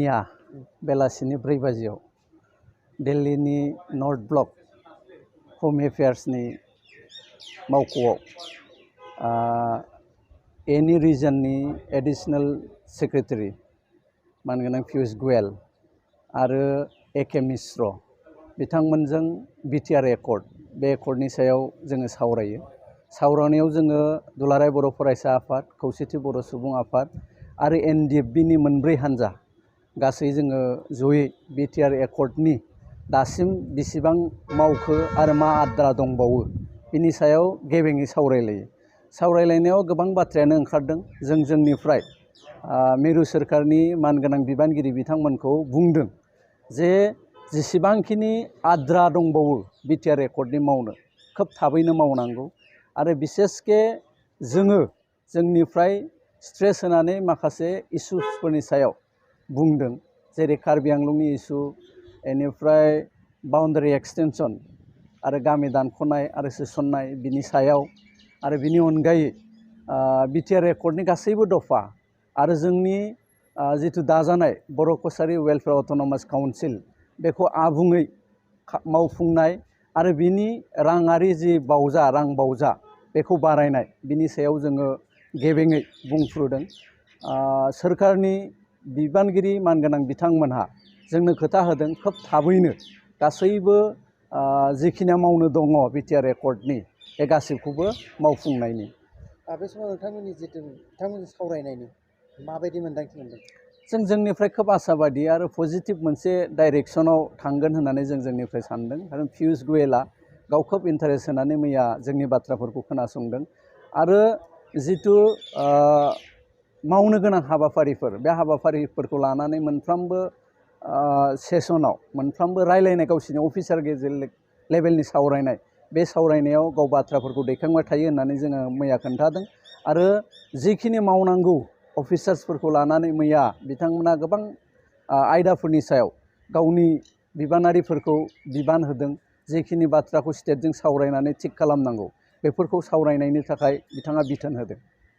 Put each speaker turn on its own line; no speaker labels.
मैया बेलासिनि 4 बाजियाव दिल्लीनि नर्थ ब्लक हम एफेयार्सनि मावख'आव एनि रिजननि एडिशनेल सेक्रेटारि मानगोनां पियुष गोयल आरो एके मिश्र बिथांमोनजों बिटिआर एकर्ड बे एकर्डनि सायाव जोङो सावरायो। सावरायनायाव जोङो दुलाराय बर' फरायसा आफाद, खौसेथि बर' सुबुं आफाद आरो एनडिएफबिनि मोनब्रै हान्जा गासै जोङो जयै बिटिआर एकर्डनि दासिम बेसेबां मावखो आरो मा आद्रा दंबावो बिनि सायाव गेबेङै सावरायलायो। सावरायलायनायाव गोबां बाथ्रायानो ओंखारदों। जोंनिफ्राय मिरु सोरखारनि मानगोनां बिबानगिरि बिथांमोनखौ बुंदों जे जेसेबांखिनि आद्रा दंबावो बिटिआर एकर्डनि मावनो खोब थाबैनो मावनांगौ आरो बिसेसके जोंनिफ्राय स्ट्रेस होनानै माखासे इस्युसफोरनि सायाव बुंदों, जेरै कार्बि आंलंनि इस्यु, बेनिफ्राय बाउन्डारि एक्सटेनसन आरो गामि दानख'नाय आरो सोसननाय बिनि सायाव आरो बिनि अनगायै बिटिआर एकर्डनि गासैबो दफा आरो जोंनि जिथु दाजानाय बर'कछ वेलफेयार अट'नमास काउन्सिल बेखौ आबुङै मावफुंनाय आरो बिनि राङारि जि रां बावजा बेखौ बारायनाय बिनि सायाव जोङो गेबेङै बुंफ्रुदों। सोरखारनि बिबानगिरि मानगोनां बिथांमोनहा जोंनो खोथा होदों खोब थाबैनो गासैबो जिखिनि मावनो दङ बिटिआर एकर्डनि बे गासैखौबो मावफुंनायनि।
बे समाव नोंथांमोननि सावरायनायनि माबायदि मोन्दांथि मोनदों?
जोंनिफ्राय खोब आसाबादि आरो पजिटिभ मोनसे डाइरेक्सनाव थांगोन होननानै जोंनिफ्राय सानदों। आरो पियुष गोयेला गाव खोब इन्टारेस्ट होनानै मैया जोंनि बाथ्राफोरखौ खोनासंदों आरो जिथु मावनो गोनां हाबाफारिफोर बे हाबाफारिफोरखौ लानानै मोनफ्रोमबो सेसनाव मोनफ्रोमबो रायलायनाय गावसिनि अफिसार गेजेर लेभेलनि सावरायनाय बे सावरायनायाव गाव बाथ्राफोरखौ दैखांबाय थायो होननानै जोङो मैया खोन्थादों आरो जिखिनि मावनांगौ अफिसार्सफोरखौ लानानै मैया बिथांमोना गोबां आयदाफोरनि सायाव गावनि बिबानारिफोरखौ बिबान होदों। जिखिनि बाथ्राखौ स्टेटजों सावरायनानै थिग खालामनांगौ बेफोरखौ सावरायनायनि थाखाय बिथाङा बिथोन होदों।